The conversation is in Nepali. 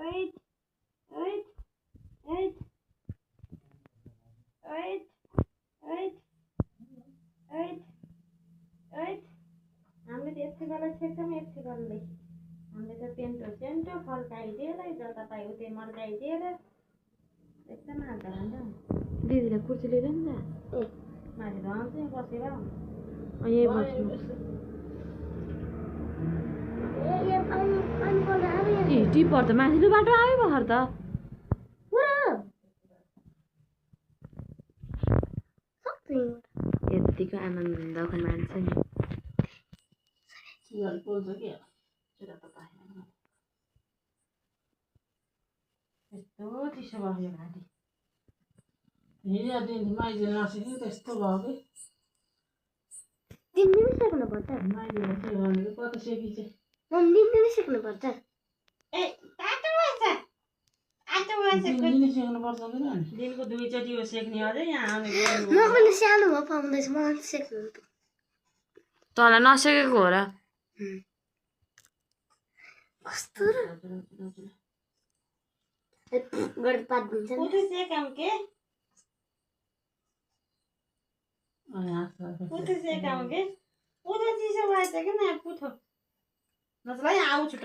eight eight eight eight eight eight eight हामीले त यति बेला सेक्छौँ यति बेला हामीले त पेन्टो फर्काइदिएर जता पायो उतै मर्काइदिएर एकदम हाल्दा हुन्छ दिदीले कुर्सी लिएर नि त माथि आउँछ बसेर यही बस्नु टिपर त माथिल्लो बाटो आयो भर्खर त यतिको आनन्दको मान्छे नि यस्तो चिसो भयो घाँटी माइली नसिक्नु त्यस्तो भयो कि 3 दिन सिक्नुपर्छ माइली नसिक्नु कता सेकी चाहिँ 3 दिन सिक्नुपर्छ ए तातो भएछ दिन सिक्नुपर्छ कि दिनको 2 चोटि हो सेक्ने अझै यहाँ आउने म पनि सानो हो पाउँदैछ म पनि सेक्नु तँलाई नसेकेको हो र कस्तो गड पात दिन्छ नि उठे सेकाम के उठे सेकाम के उठे चिसो भएछ कि न पुथो नचलाई आउ छुट